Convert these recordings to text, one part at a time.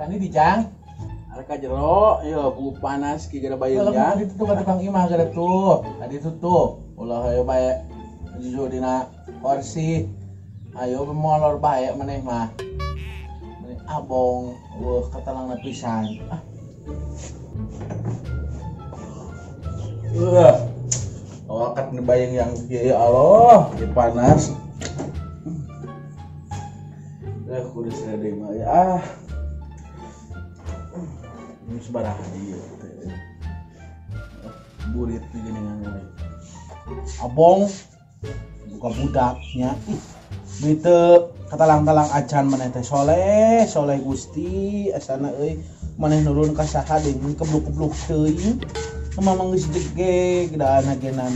Kani di jang. Arek ka jero, ieu buku panas ki gara bayeung ya. Tadi tuh tukang imah gara tuh. Tadi tuh. Ulah hayo bae jujur dina kursi. Ayo molor bae maneh mah. Maneh abong, eueuh katalangna pisan. Ah. Awakat nih bayang yang ya Allah, ya panas. Kudu sere mah ya. Ah. Ini sabaraha ieu teh. Burit geuningan we. Abong buka budaknya. Ih, teu katalang-talang acan maneh teh soleh, soleh Gusti asana euy. Maneh nurun ka saha deui mun kebluk-kebluk teuing. Mamang geus jegeg daana genan.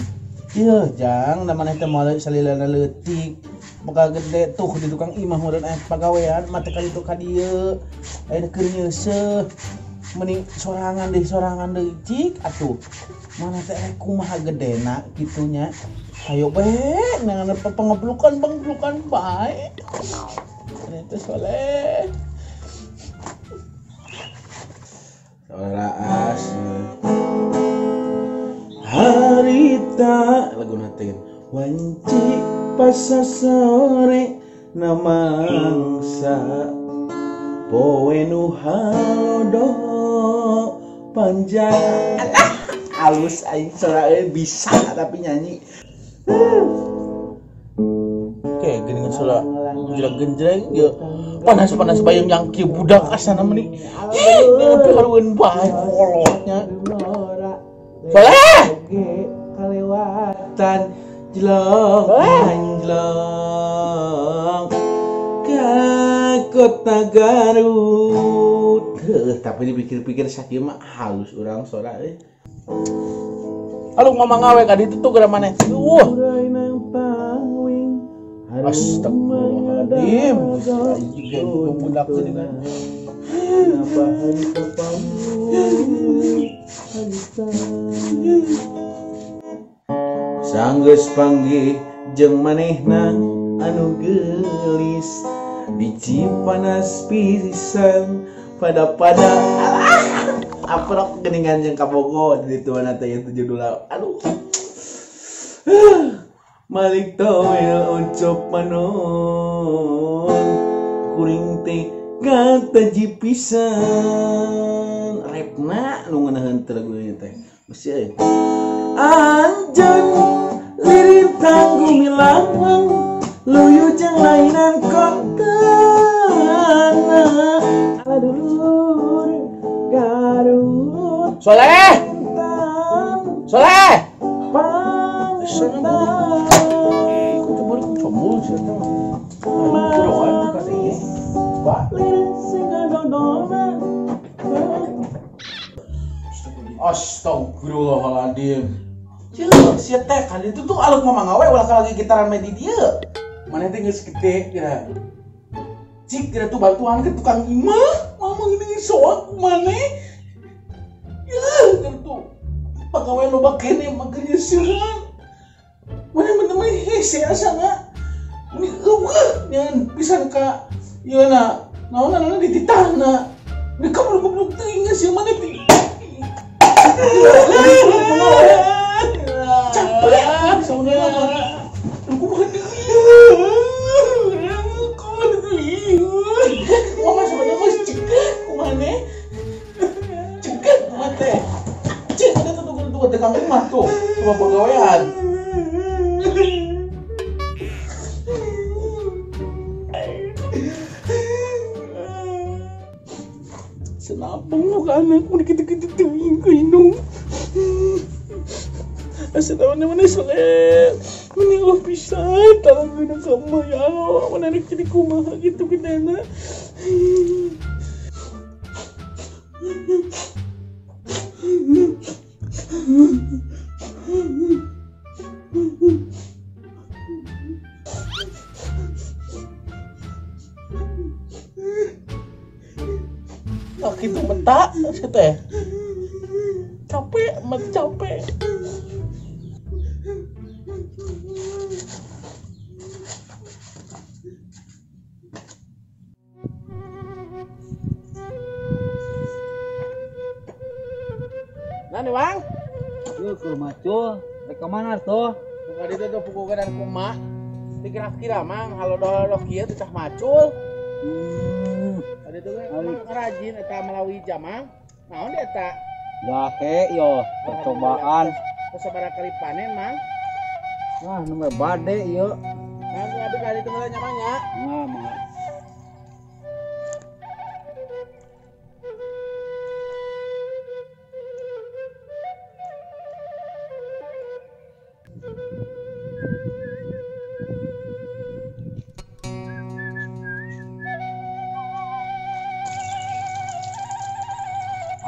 Ieu jang da maneh teh moal salilana leutik. Bakal gede tuh di tukang imah meureun aya pagawean mate ka ditu ka dieu. Aya keur nyeuseuh. Mending sorangan deui cik atuh. Maneh teh kumaha gedena kitu nya. Hayo bae nangan pengeblukan bae. Maneh teh soleh. Raas harita lagu natin wanci pasasore namangsa poe nu halodo panjang. Alah, halus aing sora bisa tapi nyanyi. Oke, geuningan sora jelek genjreng ieu. Panas-panas bayang yang kieu budak asana meni. Ih, piharueun bae kolotnya. Soleh! Kalewatan jelong anjlong ka kota Garut. Tapi dipikir-pikir sakieu mah halus urang sora euy. Aduh mama ngawe ka ditu tuh geura maneh. Astagfirullahaladzim. Juga budak geuningan. Sanggeus panggih jeung manehna anu geulis di Cipanas pisan pada-pada. Alah, aprok geuningan jeung kabogo di ditu na teh ieu judulna. Aduh. Malik towel ucap manon kuring teh kataji pisan. Repna nu ngeunaheun teh lagu ieu teh. Mesti euy. Anjeun lirintang gumilang luyu jeung lainan kotana. Aladulur Garut. Soleh. Soleh. Astagfirullahaladzim. Ceuh, sia teh kan itu tuh aluk mama ngawe ulah lagi gitaran mah di dieu. Maneh teh geus gede geura. Cik geura tuh bantuan ke tukang imah. Mama geuning soak maneh. Yeuh, geura tuh pagawean loba kene mah keur nyeusehan. Maneh mah hese asana. Meni eueuh nyeun pisan ka ieu na. Naon-naon dititahna. Di kabluk-kabluk teuing geus ieu maneh teh. Capek sebenarnya aku mah mama sebenarnya mah cekek kumane cekek mate cek ada tuh tuh tukang imah tuh sama pegawaian. Senapang muka anakku dikit-dikit teuing ka indung. Asa tahu mana soleh, mana Allah pisan, talang guna kamu ya Allah, mana nak jadi kumaha gitu gedana. Kaki tuh mentak, teh. Capek, mati capek. Keur macul. Rek ka mana tuh? Buka ditu tuh pukukeun kumaha. Dikira-kira mang halodoh kieu teh cah macul. Ada tuh mang rajin eta melawi jamang. Naon dia eta? Jahe yo, percobaan. Sabaraha kali panen mang? Wah, nu bade ieu. Nah, abi kali itu nya mang nya. Nah, mang.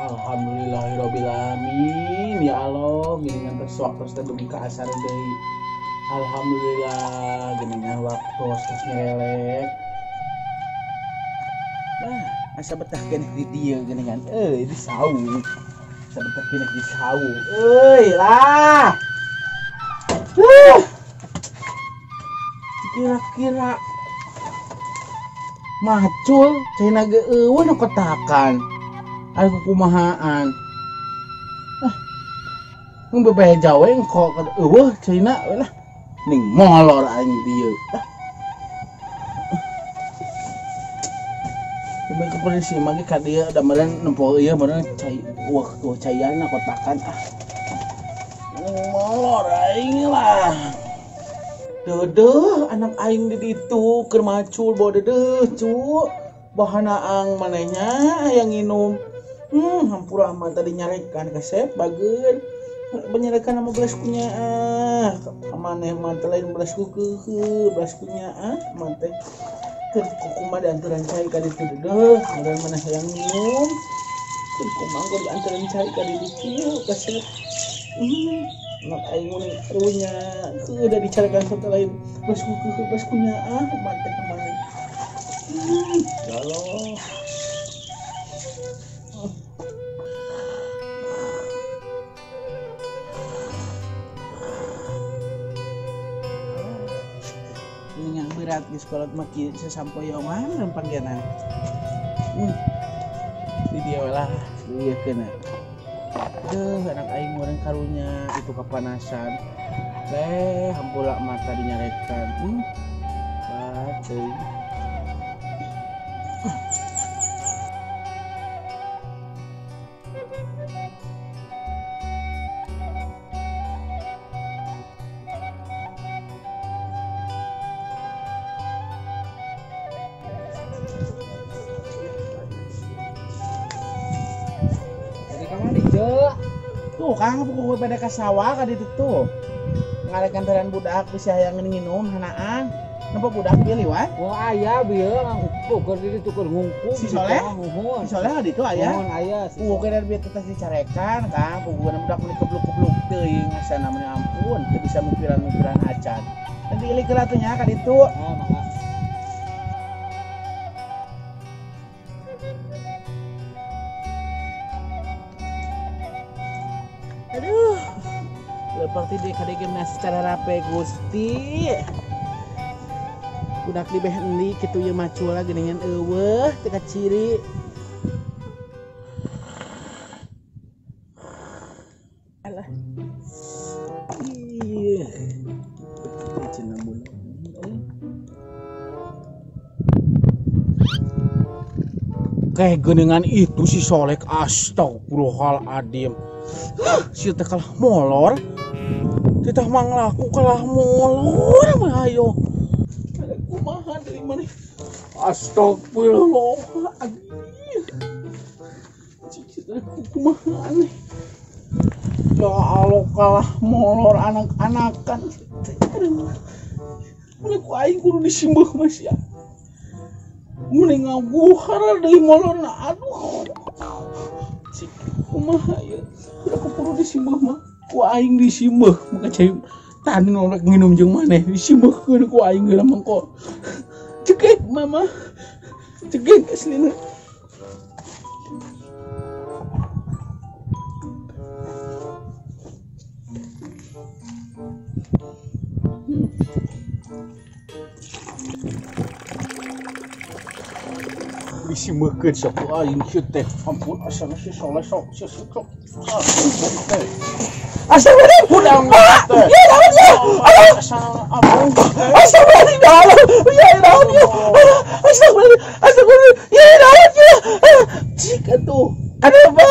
Alhamdulillahirabbil alamin. Ya Allah, geuningan tos waktu teh dugi ka asar deui. Alhamdulillah, geuningan waktu tos nyerelek. Nah, asa betah keneh di dieu geuningan. Euy, di saung. Asa betah keneh di saung. Euy lah. Kira-kira macul cenah ge eueuh nu kotakan. Ari kukumahaan. Ah. Mun bebehe jawe engko eueuh cenah we lah. Ning molor aing dieu. Ah. Coba ke polisi mah ge ka dieu da meureun nempo ieu meureun cai wah tuh caiana kotakan ah. Ning molor aing lah. Dedeuh anak aing di ditu keur macul bawa dedeuh cu. Bahanaang manehnya hayang nginum. Hampura mah tadi nyarekan kasep bageun. Benyarekan sama belas kunya ah. Maneh mah teh lain belas ku keukeuh, belas kunya ah mah teh. Keur kumaha diantaran cai ka ditu dedeuh, mudah maneh hayang nginum. Keur kumaha keur diantaran cai ka ditu kieu kasep. Anak aing mun karunya heueuh da dicarekan teh lain belas ku keukeuh, belas kunya ah mah teh maneh. Ya Allah. Ini yang berat di sekolah maki sesampoyongan rempanggenan. Di dia lah, dia kena. Duh, anak aing meureun karunya itu kepanasan. Leh, hampura mata dinyarekan. Bateuing. Tuh Kang pukul pada ka sawah ka ditu tuh. Ngarekan teran budak bisa hayang nginum hanaan. Nempo budak bieu liwat? Oh aya bieu ngangkup di ditu keur ngungkup. Si Soleh? Si Soleh ka ditu aya? Nuhun aya. Kira bieu teh dicarekan Kang, puguhna budak meuni kebluk-kebluk teuing asana meuni ampun teu bisa mupiran-mupiran acan. Nanti ilik heula teh nya ka ditu. Ah mangga. Aduh, lepak ti kadege mah secara rape Gusti. Budak dibeh endi kitu ieu macul geuningan eueuh teu kaciri. Alah. Ih. Cenah budak. Kayak geuningan itu si Solek astagfirullahaladzim. Si teh kalah molor. Titah manglaku kalah molor mah ayo. Ada kumaha deui maneh. Astagfirullahaladzim. Cik teh kumaha aneh. Ya Allah kalah molor anak-anakan. Mana ku aing kudu disimbeuh mah sia. Mending ngaguhar deui molorna aduh. Cik kumaha ieu? Udah kudu disimbeuh mah. Ku aing disimbeuh maka cai tadi nolak nginum jeung maneh disimbeuhkeun ku aing geura mangko. Cekek mama. Cekek aslina. Bisi meukeun sok aing kieu teh. Ampun asana si soleh sok si sok. Teh. Astagfirullahaladzim. Hudang teh. Ya naon ya. Aduh. Asana abong teh. Astagfirullahaladzim. Ya Allah. Ya naon ya. Aduh. Astagfirullahaladzim. Astagfirullahaladzim. Ya naon ya. Cik atuh. Kenapa?